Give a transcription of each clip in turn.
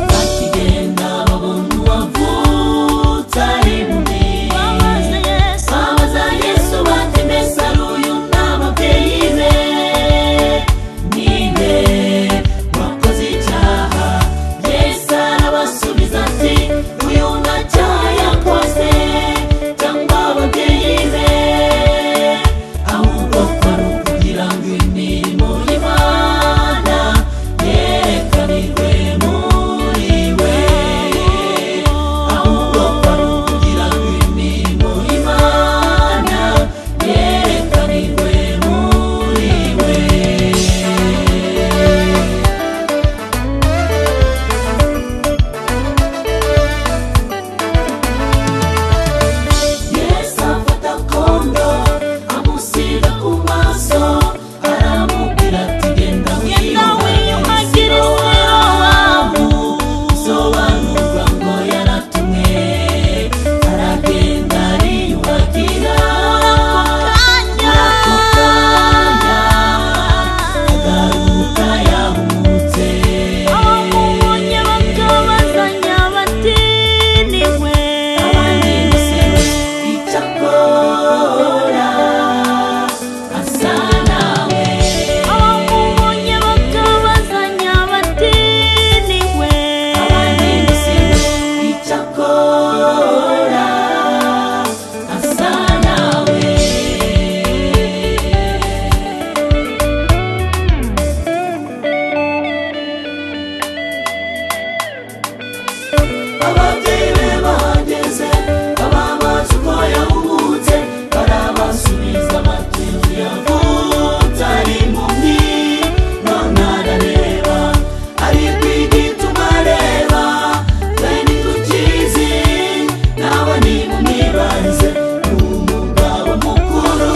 Bakigenda babona uwavutse ari impumyi. Babaza Yesu. Babaza Yesu bati: "Mbese ari uyu n'ababyeyi be, ninde wakoze icyaha?" Yesu arabasubiza ati: "Uyu nta cyaha yakoze cyangwa ababyeyi be, ahubwo kwari ukugira ngo imirimo y'Imana yerekanirwe muri we, ahubwo kwari ukugira ngo imirimo y'Imana yerekanirwe muri we." Yesu afata akondo, amusiga ku maso, aramubwira ati: "Genda Genda wiyuhagire wiyuhagire Silowamu." Bisobanurwa ngo yaratumwe. Aragenda, ariyuhagira. Kanya. Ako kanya agaruka yahumutse. Abamubonye bakabazanya bati: "Ni we." Abandi ngo si we, icyakora asa nawe. Abamubonye bakabazanya bati: "Ni we." Abandi ngo si we, icyakora asa nawe. Ababyeyi be bahageze, bababaza uko yahumutse. Barabasubiza bati: "Yavutse ari impumyi, none arareba, ariko igituma areba twe ntitukizi, nawe nimumwibarize, ni umugabo mukuru,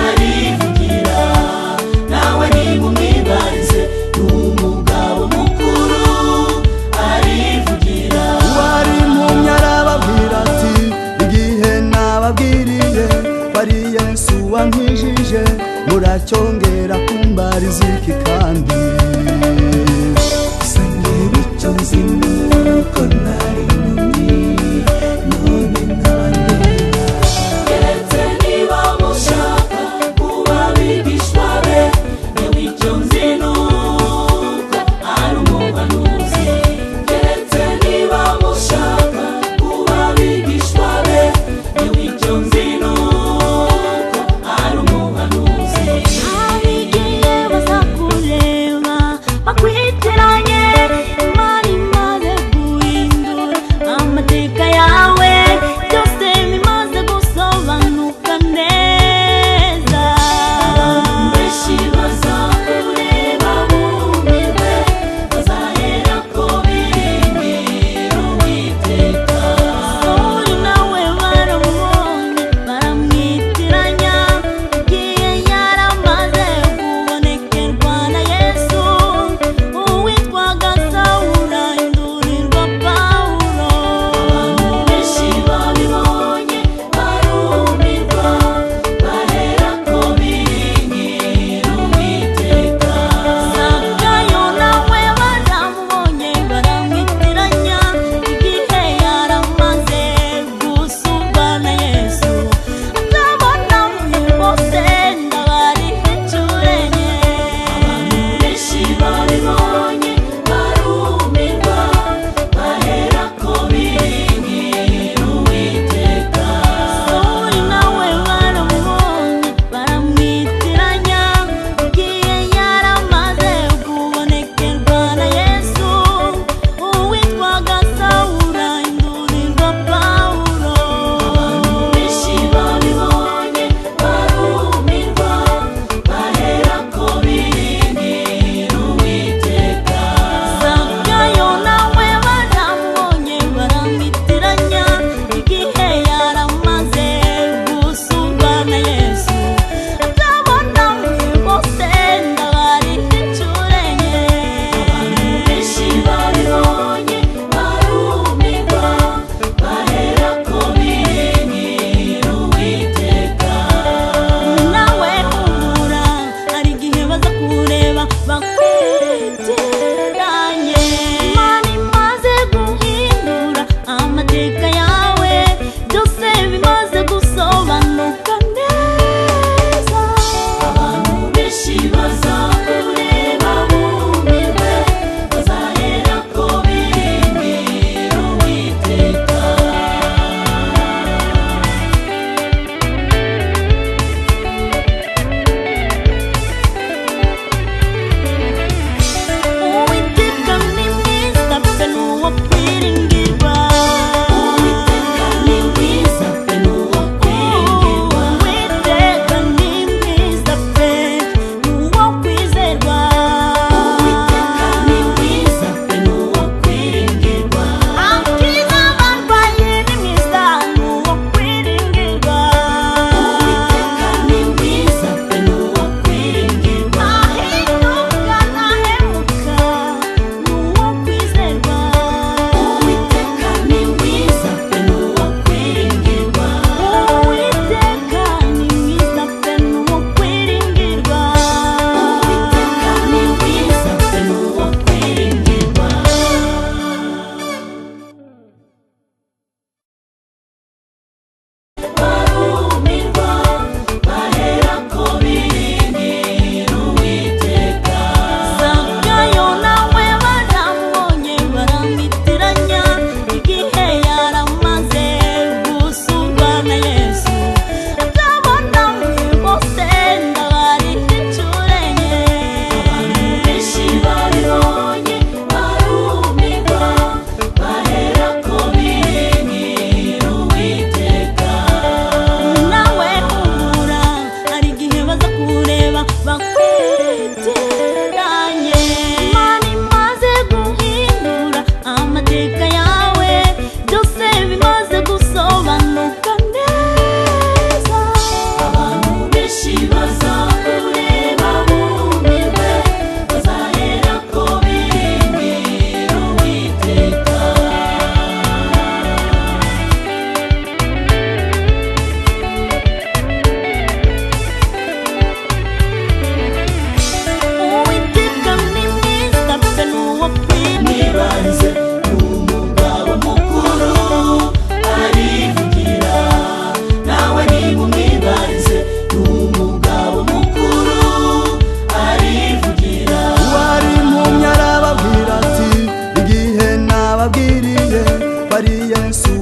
arivugira. Nawe nimumwibarize, ni umugabo mukuru, arivugira." Uwari impumyi arababwira ati: "Igihe nababwiriye ko ari Yesu wankijije, muracyongera kumbariza iki kandi?" Gusa njyewe icyo nzi nuko nari impumyi, none nkaba ndeba. Keretse niba mushaka kuba abigishwa be, yewe icyo nzi nuko ari umuhanuzi. Keretse niba mushaka kuba abigishwa be, yewe icyo nzi nuko ari umuhanuzi. Abigiye bazakureba bakwitiranye, Imana imaze guhindura.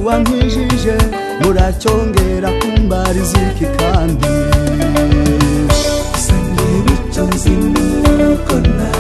wankijije, muracyongera kumbariza iki kandi? Gusa njyewe icyo nzi nuko nari